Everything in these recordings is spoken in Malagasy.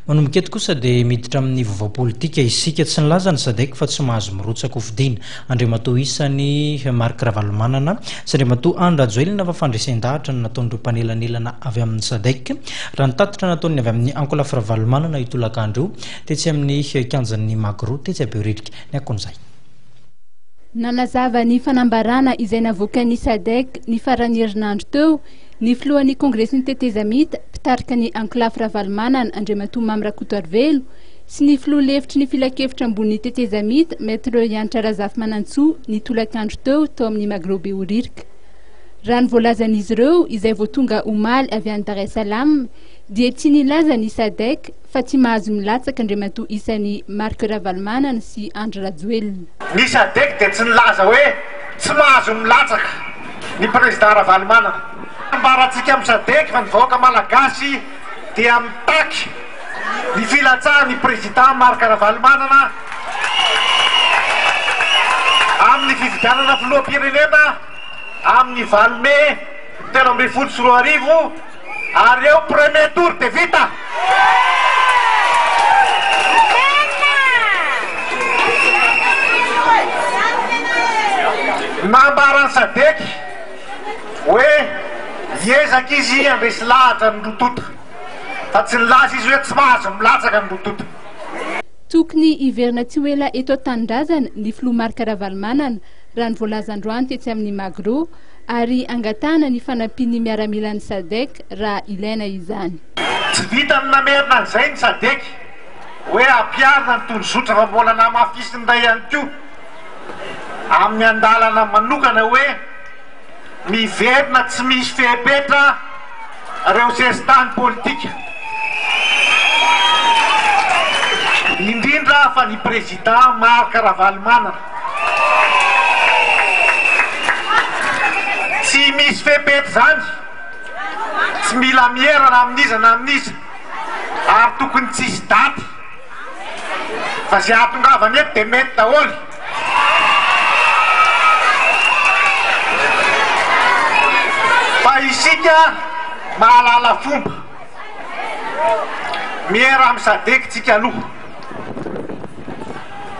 Manomboka eto kosa dia miditra amin'ny vaovao politika isika. Tsy nilaza ny Sadec fa tsy mahazo mirotsaka hofidiana Andriamatoa isany Marc Ravalomanana sy Andriamatoa Andry Rajoelina fa fandresen-dahatra no nataon'ireo mpanelanelana avy amin'ny Sadec raha ny tatitra nataon'ny avy amin'ny Ankolafy Ravalomanana io tolakandro io tetsy amin'ny kianjan'ny Magro tetsy Behoririka. Ny akon'izay. Nanazava ny fanambarana izay navoakan'ny Sadec ny faran'ny herinandro teo ny filohan'ny Kongresin'ny tetezamita, mpitarika ny ankolafy Ravalomanana, Andriamatoa Mamy Rakotoarivelo, sy ny filoha lefitry ny filankevitra ambonin'ny tetezamita, Maître Hanitra Razafimanantsoa, ny tolakandro teo tao amin'ny Magro Behoririka. Raha ny voalazan'izy ireo, izay vao tonga omaly avy any Dar es Salaam, dia tsy nilaza ny Sadec fa tsy mahazo milatsaka Andriamatoa isany Marc Ravalomanana sy Andry Rajoelina. Ny Sadec dia tsy nilaza hoe tsy mahazo milatsaka ny Président Ravalomanana. Ambarantsika amin'ny Sadec fa ny vahoaka Malagasy dia mitaky ny filatsahan'ny Président Marc Ravalomanana amin'ny fifidianana filoham-pirenena amin'ny valo mey 2013 ary eo premier tour dia vita. Nambaran'ny Sadec hoe hiezaka izy handresy lahatra ny roa tonta fa tsy nilaza izy hoe tsy mahazo milatsaka ny roa tonta. Tokony hiverina tsy ho ela eto an-tanindrazana ny filoha Marc Ravalomanana, raha ny voalaza androany tetsy amin'ny Magro, ary angatahana ny fanampian'ny miaramilan'ny Sadec raha ilaina izany. Tsy vitan'ny namerina an'izay ny Sadec hoe ampiharina ny tondrozotra fa mbola namafisiny indray ihany koa amin'ny andalana manokana hoe miverina tsy misy fepetra ireo sesitany politika, indrindra fa ny Prezida Marc Ravalomanana. Tsy misy fepetra izany, tsy mila miera na amin'iza na amin'iza ary tokony tsisy daty fa izay ahatongavany eto dia mety daholo. Fa isika mahalala fomba. Miera amin'ny Sadec tsika aloha.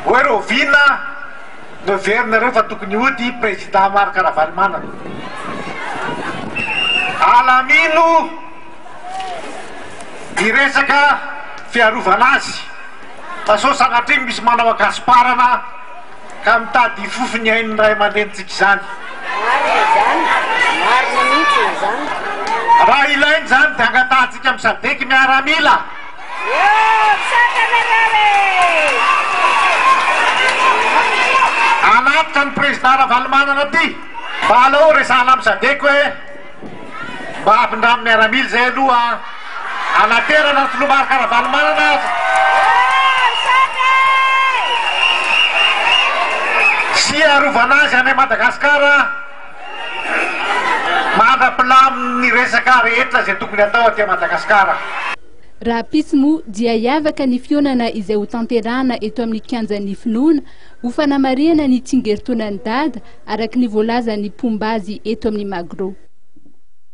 Hoe rahoviana no heverinareo fa tokony hody Président Marc Ravalomanana? Alamino ny resaka fiarovana azy fa sao sanatria misy manao ankasiparana ka mitady hifofo ny ain'ny ray aman-drenintsika izany. Marina izany, marina mihitsy izany. Raha ilaina izany dia angatahantsika amin'ny Sadec miaramila. Hanatitra ny Président Ravalomanana aty. Mba aleo resahana amin'ny Sadec hoe mba ampindramo miaramila izay aloha hanaterana ny Filoha Marc Ravalomanana aza. Sy hiarovana azy any Madagasikara mandra-pilamin'ny resaka rehetra izay tokony hatao aty Madagasikara. Rahampitso moa dia hiavaka ny fihaonana izay hotanterahana eto amin'ny kianjan'ny finoana ho fanamarihana ny tsingerin-taonan'i Dada araka ny voalazan'ny mpomba azy eto amin'ny Magro.